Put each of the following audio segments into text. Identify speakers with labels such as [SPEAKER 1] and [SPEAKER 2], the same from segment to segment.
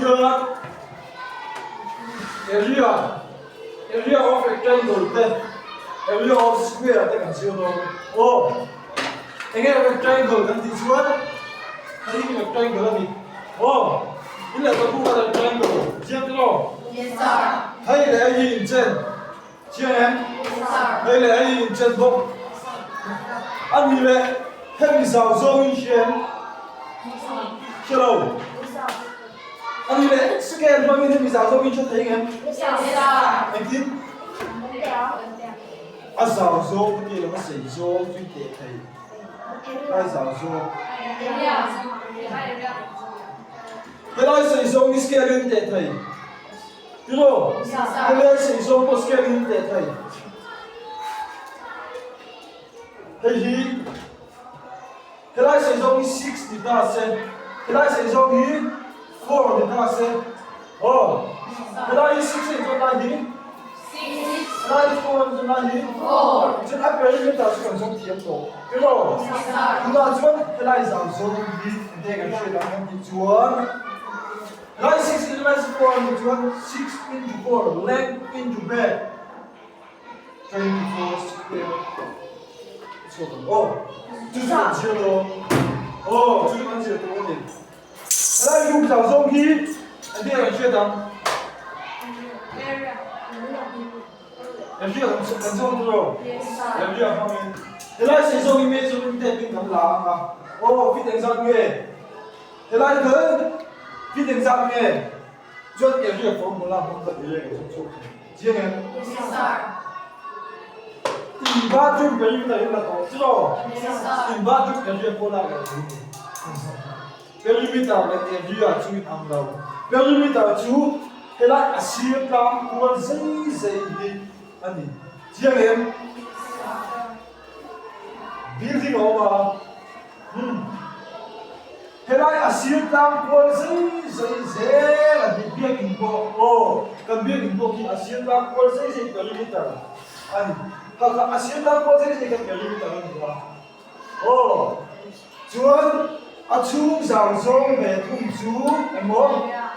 [SPEAKER 1] hian area area of rectangle te area of square te kan zir dawn aw enge rectangle kan tih chuan hei hi rectangle a ni aw in lehkhabu kha rectangle chiang te lo hei leh hei hi inchen Chiang em? Hei leh hei inchen bawk a ni leh hemi zau zawng in hria em? Hria lo. A ni leh scale hmangin hemi zau zawng in hre thei em? Engtin? A zau zawng ka tih lo a sei zawng chu in teh thei. Helai zau zawng. Helai sei zawng hi scale in teh thei. Tiraw? Helai sei zawng pawh scale in teh thei. Hei hi helai sei zawng hi 6 ni ta se, helai sei zawng hi 4 ni ta se. Aw, helai hi 6 ni chuan lai hi helai hi 4 ni chuan lai hi 4. Chuan a perimeter chu kan zawng thiam tawh. Tiraw? Tunah chuan helai zau zawng hi enge kan hriat ang kan tih chuan Lai 6 in lai 4 nih chuan 6 into 4 length into breadth 24 square chhuak ang aw chu chu kan zir dawn aw chu chu kan zir tur a ni helai room zau zawng hi engtin kan hriat ang area kan kan zawng tur aw area hmangin helai sei zawng hi measurement tape in kan la ang a aw fit engzat nge Helai kha fit engzat nge? Chuan area formula hmang kha area kan chhawp chhuak thei. Chiang em?
[SPEAKER 2] Yes sir.
[SPEAKER 1] In bathroom perimeter in la tawh chu lo?
[SPEAKER 2] Yes sir.
[SPEAKER 1] In bathroom area pawh lak loh thei ni. Perimeter leh area chu in ang lo. Perimeter chu helai a sir tlang kual zei zei hi a ni. Chiang em?
[SPEAKER 2] Yes sir.
[SPEAKER 1] Building a awm a. Umm. Helai a sir tlang kual zei zei zel a ni biakinn pawh aw kan biakinn pawh khi a sir tlang kual zei zei perimeter a ni kha kha a sir tlang kual zei zei kha perimeter a ni a aw chuan a chhung zau zawng ve thung chu engmaw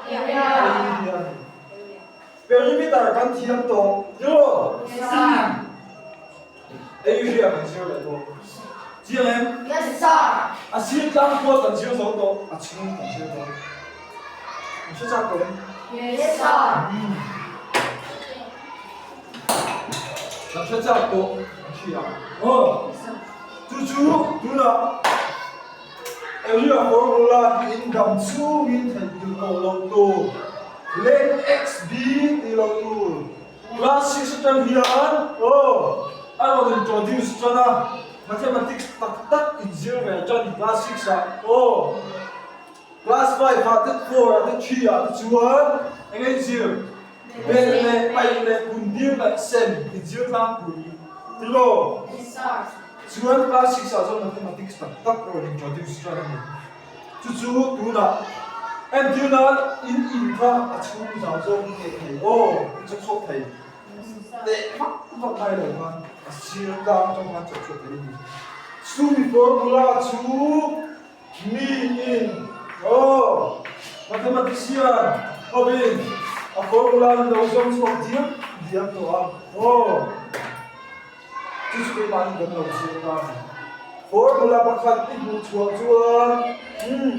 [SPEAKER 1] area a ni perimeter kan thiam tawh tiraw. Area kan zir leh bawk. Chiang em?
[SPEAKER 2] Yes sir.
[SPEAKER 1] A sir tlang kual kan zir zo tawh, a chhung kan zir tawh. In hre chak tawh em?
[SPEAKER 2] Yes sir.
[SPEAKER 1] Kan hre chak tawh, kan hria. Aw. Chu chu tunah area formula hi in dam chhungin theihnghilh tawh loh tur. Length xb tih loh tur. Class 6 atang hian aw a rawn introduce tan a, mathematics tak tak inzir ve tan class 6 ah aw class 5 ah te 4 ah te 3 ah te chuan eng nge inzir belh leh paih leh puntir leh sem inzir tlangpui tiraw chuan class 6 ah chuan mathematics tak tak a rawn introduce tan a ni. Chu chu tunah entir nan in in kha a chhung zau zawk in teh thei aw in chawk chhuak thei teh vak vak ngai lo khan a sir tlang atang khan chawk chhuak thei a ni. Chumi formula chu mi in aw mathematician hovin a formula an lo zawng chhuak diam diam tawh a aw. Chu chu keimahni kan lo zir ta a ni. Formula pakhat i hmuh chhuah chuan umm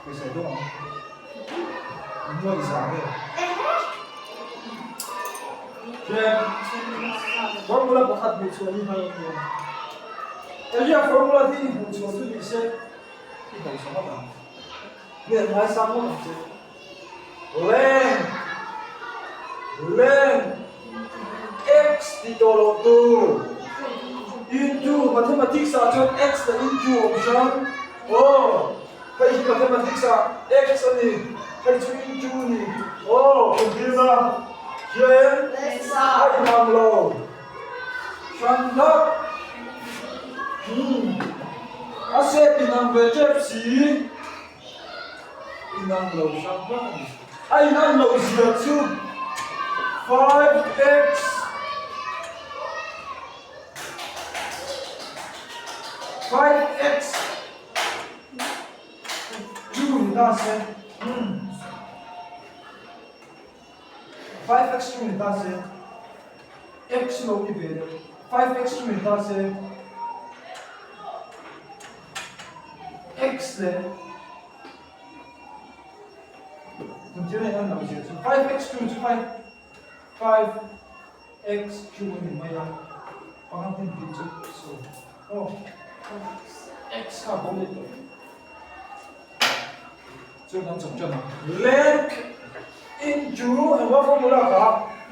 [SPEAKER 1] pawisa dawng ang. Nuai za vel. Then formula pakhat hmuh chhuah hi hmai a nia. Area formula te i hmuh chhuah chu ni se i hausa ngawt ang. Nge ngaisang ngawt ang che. Length Length X tih tawh loh tur into mathematics ah chuan x leh into awm hran aw hei hi mathematics ah x a ni hei chu into a ni aw kumtir na hian a inang lo hran hlak hmm a shape inang ve tep si. Inang lo hrang hrang a ni. A inan loh zia chu 5x 5x 2 ni ta se. 5x chu ni ta se x lo ni ve deuh 5x chu ni ta se x leh Kum thil en lo zia chu 5x chu chu 5 5x chu a ni mai a pakhat hmun hnih chu so aw x kha bo leh tawh chu kan chawp tan a length into engmaw formula kha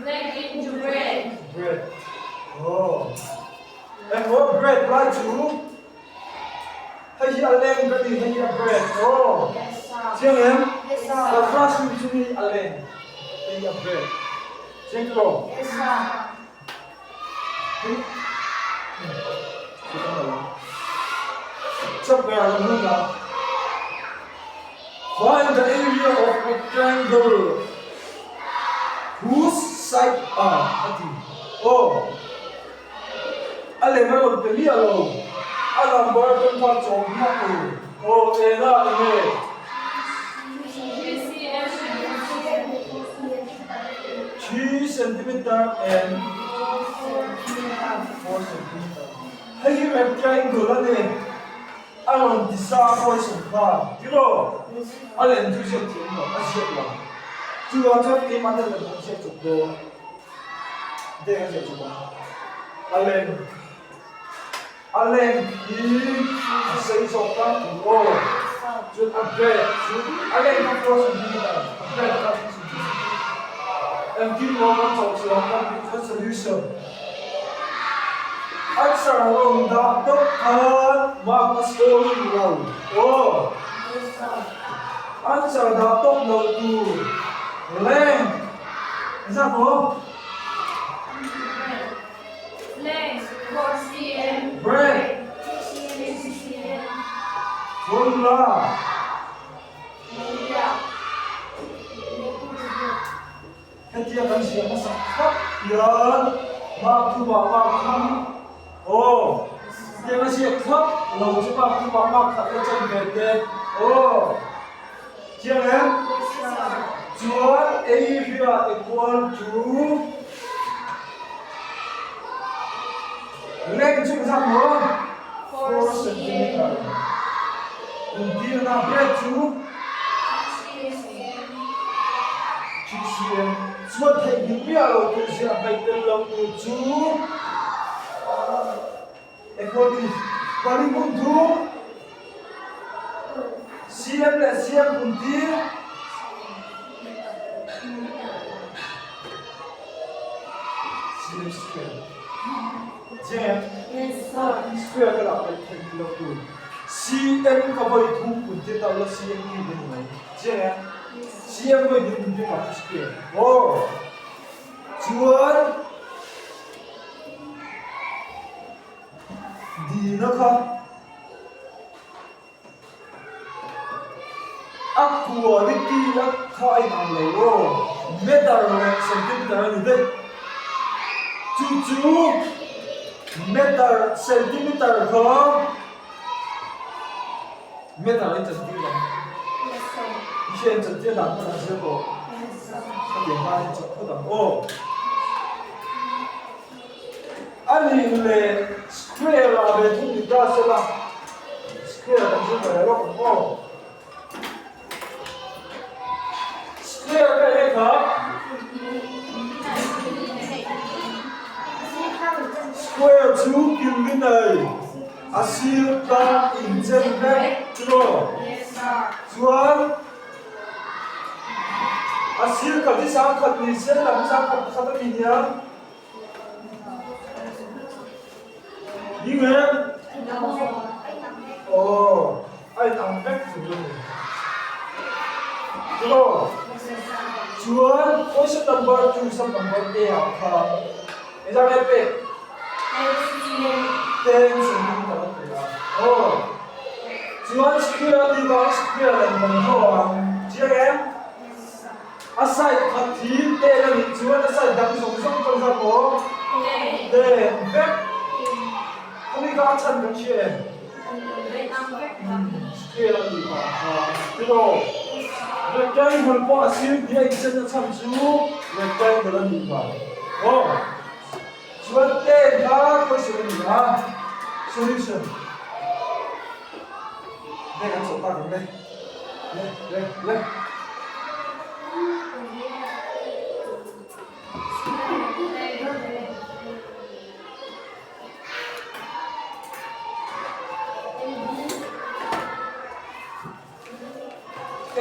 [SPEAKER 2] Length into breadth.
[SPEAKER 1] Breadth. Oh. Engmaw breadth lai chu Hei hi a leng ka ti, hei hi a bread aw. Chiang em? Ka classroom chu ni a leng, hei hi a bread. Chiang tiraw? Hei Chapter a kan lut a. Find the area of rectangle whose side are a ti. Aw. A lem a rawn pe miah lo. A number kan kha chawm hmak u. Aw eng a eng e? 3 centimeter and 4 centimeter. Hei hi rectangle a ni. A rawn ti sa a question kha tiraw? A lem chu ziak thiam lo, a ziak lo. Chuvang chuan keimah te lem kan ziak chawp dawn. Deng a ziah chawp ang. A leng a leng hi a sei zawk tlang tur aw. Chuan a breadth chu a leng kha 4 centimeter a breadth kha 3 centimeter. Engtin maw kan chawh chuang kan tih kha solution. Answer rawn dah tawp khan mark a scoring lo aw. Answer dah tawp lo tur length. Engzat maw?
[SPEAKER 2] Length 4 cm.
[SPEAKER 1] Breadth.
[SPEAKER 2] 3 cm.
[SPEAKER 1] Formula. Hetia kan ziah hmasa khap hian mark thumah mark thum aw hetiang a ziak khap lo chu mark thumah mark khat la chan ve te aw Chiang em? Chuan area equal to length chu engzat maw? 4 centimeter. Entirna breadth chu 3 cm. Chuan theihnghilh miah lo tur ziah hmaih tel lo tur chu Equal to pali hmun thum CM leh CM hmun tir CM square Chiang em? Square ka lah peih theih lo tur CM ka vawi thum hmun tir ta ula CM cube a ni mai Chiang em? CM vawi hnih hmun tir ta chu square Aw Chuan Dina kha a quality a kha a inang lo aw, meter leh centimeter a ni daih. Chu chu meter centimeter kha meter a inchantir ang. I hria inchantir dan kha kan zir tawh. Khatiang khan a inchawp phawt ang aw. A nih leh square ah ve thung ni ta sela square kan zir ve lawk ang aw. Square ka eng kha? Square chu kil ni nei a sir tlang inchen vek tiraw? Chuan a sir khat hi sangkhat ni se lam sangkhat pakhat a ni nia. Ni nge? Aw, a inang vek tur a ni. Tiraw? Chuan question number 2 sub number A ah khan engzat nge pek? 10 centimeter a pe a. Aw. Chuan square a tih vang square lem kan draw ang. Chiang em? A side khat hi ten a nih chuan a side dang zawng zawng chu an zat maw? Ten vek. Khawmi kha a chhan kan hria em? Scale a nih vang kha tiraw? Rectangle pawh a sir hnih a inchen na chhan chu rectangle a nih vang. Aw. Chuan ten kha question a ni a, solution. Nge kan chawh tak ang le? Le, le, le.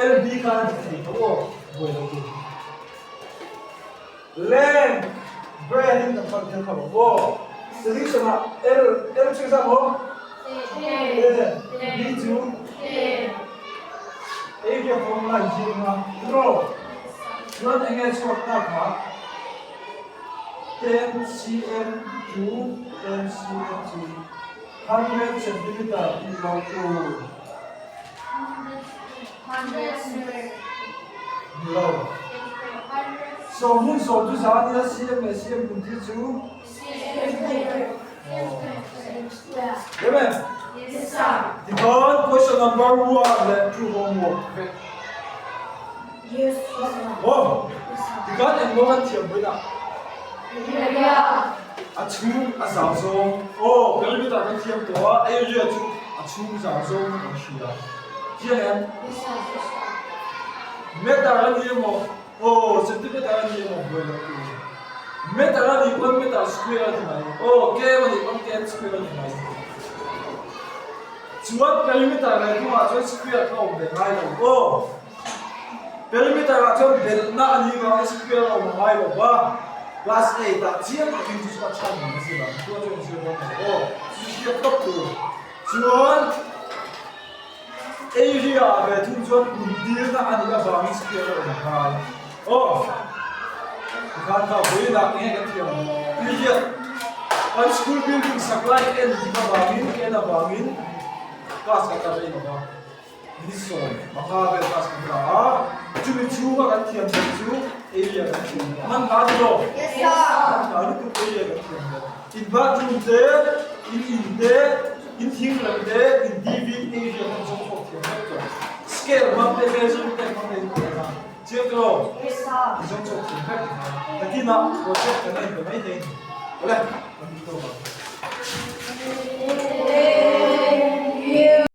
[SPEAKER 1] LB kha a dik thei tho aw, buai lo tur. Length, breadth in kan hman thil kha lo aw. Solution ah L, L chu engzah maw? Ten, B chu? Area formula in ziak anga, tiraw? Chuan enge chhuak tak kha? 10 cm chu 10 cm chu 100 centimeter tih loh tur. Ni lo. Sawmhmun sawm chu za ania cm leh cm kum thil chu. Em em? Tikhan question number 1 leh 2 homework vek. Aw, tikhan engmaw kan thiam pawhin a? A chhung a zau zawng. Aw, perimeter kan thiam tawh a, area chu a chhung zau zawng kan hria. Chiang em? Meter a ni emaw, aw, centimeter a ni emaw buai loh tur. Meter a nih pawn meter square a ni mai. Aw, km a nih pawn km square a ni mai. Chuan perimeter leh hnungah chuan square kha awm ve ngai lo. Aw. Perimeter ah chuan belhna a ni vang a square a awm a ngai lo va, class eight ah chiang takin chu chu a chhan ang a zir ang, chu a chuan zir dawn lo aw, chu chu hriat tawp tur. Chuan area ah ve thung chuan puntirna a nih avangin square a awm a ngai aw. Tikhan kha vawiinah enge kan thiam ang? Tui hian kan school building sak lai en dik avangin en avangin class kan la rei lo va. Ni 15 vel class kan la a, chumi chhunga kan thiam dan chu area kan thiam leh hman ta ni lo?
[SPEAKER 3] Yes sir!
[SPEAKER 1] Hman ta lutuk area kan thiam leh. In bathroom te, in in te, in thinglam te, in TV area kan zawng chhuak thiam vek tawh. Scale hmang te, measuring tape hmang te in thiam a, chiang te lo?
[SPEAKER 3] Yes sir!
[SPEAKER 1] In zawng chhuak thiam vek. Nakinah project kan en ta mai thei a ni. Awle, kan duh tawk ang.